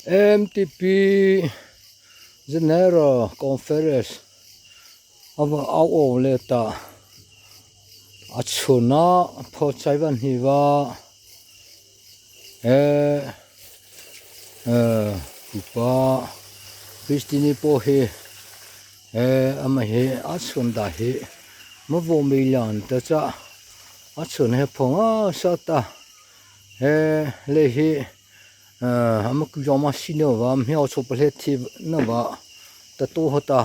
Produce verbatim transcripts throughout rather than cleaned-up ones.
M T P General Conference a vaw aw liata a chhuna pha chai va hni va, eh, eh, pupa Christian po hi, eh, ama hi a chhun da hi ma vaw mi lian ta cha a chhun he pha nga sa ta he le hi, eh, ama ku yom a si na va, mi aw chhô pa hle thi na va, ta to ha ta,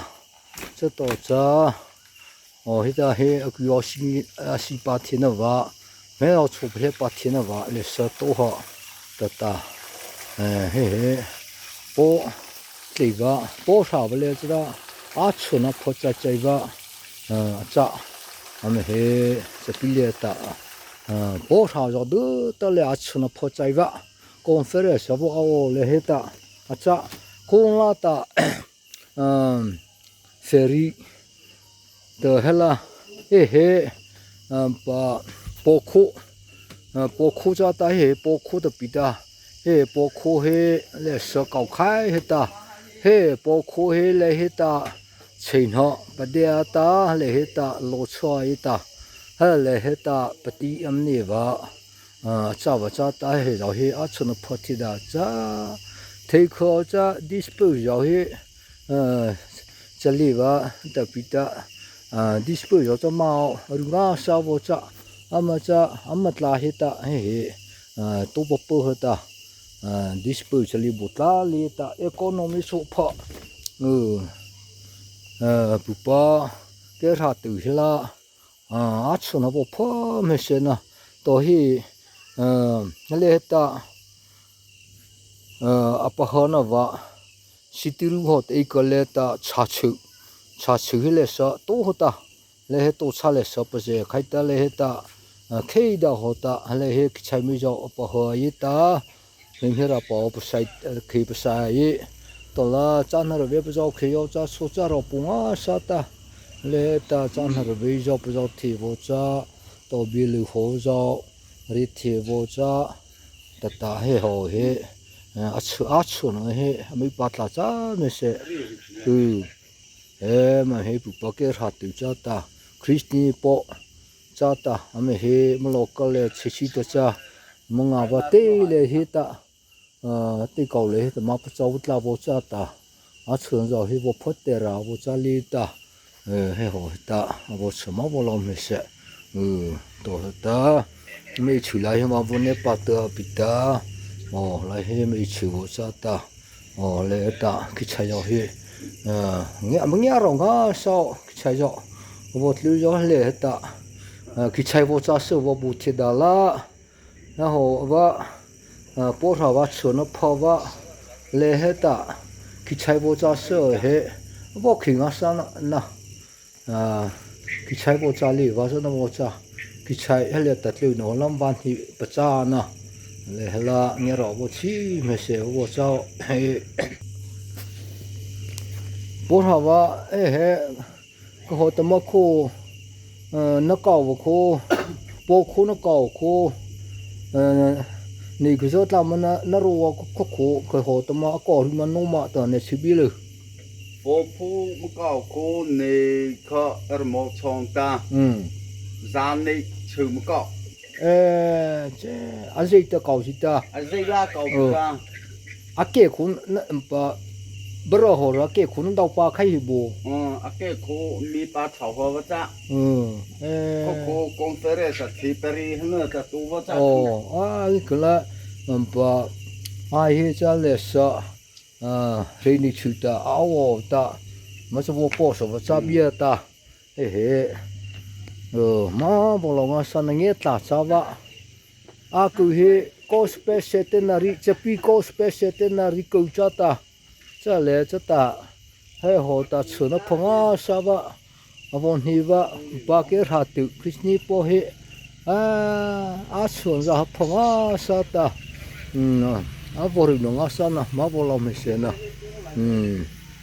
cha to cha, o hi ta hi a ku yom si, a si pa thi na va, mi aw chhô pa hle pa thi na va, le sa to ha, ta ta, eh, he he, po, tlei va, po hra va le cha ta, a chhuna pha chai chai va, eh, cha, ama he, cha pi le ta, eh, po hra zo du ta le a chhuna pha chai va, conference a vaw aw le he ta, a cha, kung la ta, um, ferry, ta he la, he he, um, pa, po khu, uh, po khu cha ta he, po khu ta pi ta, he po khu he le sa kau khai he ta, he po khu he le he ta, chei na, pa de a ta, le he ta, lo chua he ta, he le he ta, pa ti am ni va, a, cha va cha ta he zo hi a chhuna pha thi da cha. Thei kho cha dispose zo hi, a, cha li va ta pi ta, a, dispose zo cha ma ru nga sa vo cha. Ama cha, ama tla hi ta he he, a, to pa pa ha ta, a, dispose cha li bu tla li ta economy so pha. U, a, pupa, ke hra tu hi la. A, a chhuna vaw pha hmeiseih na, to hi, a, le he ta, a, a pa ha na va, sitiru ho te ka le ta cha chu, cha chu hi le sa, to ho ta, le he to cha le sa pa ze, khai ta le he ta, a, khei da ho ta, le he ki chai mi zo a pa ha yi ta, Hmeiseih ra pao pasai, eh, khei pasai. Tola, cha na ra ve pa zao khei yo cha so cha ro pu nga sa ta. Le ta cha na ra ve zao pa zao thi vo cha. To bi lu ho zao. Ri thi vo cha. Ta ta he ho he. Eh, a chu, a chu na he. A mi pa tla cha me se. Hu. He ma he pu pa ke hra tu cha ta. Christian po. Cha ta. A me he ma lo ka le chi chi ta cha. Ma nga va te le he ta. A, ti kau le, ta ma pa chau tla vo cha ta. A chun zau hi vo phot te ra vo cha li ta. E, he ho hi ta, a vo cha ma vo lo me se. U, to hi ta. Me chu lai hi ma vo ne pa ta pi ta. O, lai hi me chu vo cha ta. O, le ta, ki chai yo hi. A, nge, ma nge ro nga sao, ki chai yo. Vo tlu yo le ta. A, ki chai vo cha se vo bu thi da la. Na ho va, a, po hra va chuna pha va, le he ta, ki chai vo cha se he, vo ki nga sa na, na, a, ki chai vo cha li va sa na vo cha, ki chai he le ta tlu no lam van hi pa cha na, le he la nge ro vo chi me se vo cha he, po hra va, e he, Ka hawtama kho, eh, na kau va kho, po kho na kau kho, eh, ni kho zo tla ma na, na ro va kho kho, ka hawtama a kau ri ma no ma ta ne chi bi le. Po phu ma kau kho ne kha er mo chong ta. Hmm. Za ne chu ma kau. Eh, che, a zei ta kau si ta. A zei la kau si ta. A ke khun na, pa, bro ho ra ke khun dau pa khai hi bo. Uh, a ke khu mi pa thau ho va cha. Uh, eh. Ko ko conference a thi pari hna ta tu va cha. Oh, a li kala, um, pa, a hi cha le sa, a, re ni chu ta, a wo ta, ma cha wo po so va cha bia ta. He he. Ơ, ma bo lo nga sa na nge tla cha va. A ku hi ko special te na ri, chapi ko special te na ri ko cha ta. Cha le cha ta. He ho ta chu na pha nga sa va. A vo ni va. Ba ke hra tu Christian po hi. A, a chu na za pha nga sa ta. Hmm, a vo ri no nga sa na. Ma bo lo me se na. Hmm.